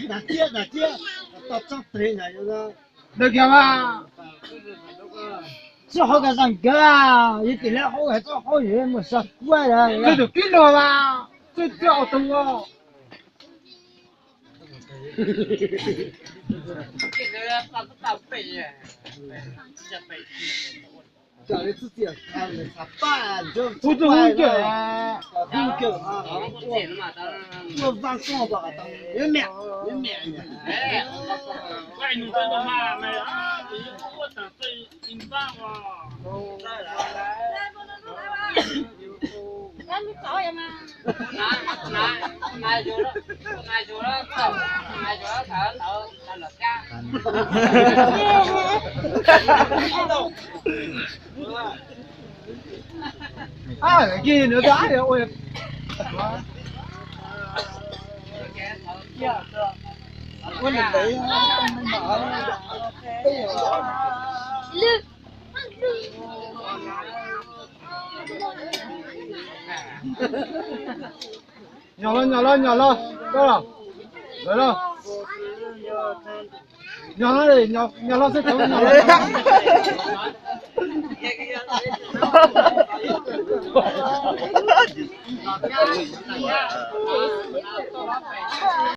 Dag tiab dag tiab, tau tsob peg ntawd kiag mas. Txoj hauv kas zaj nkawd, yog tim lawv hauv txoj hauv yus mus sa kuab. Txoj tus kib log mas, txoj txoj auto. Hu tus hu kiag, hu kiag, ua vaj koj, yuav me, yuav me. Nyom los, nyom los, nyom los, koj los, lawv los, nyom los, nyom los xwb, nyom los.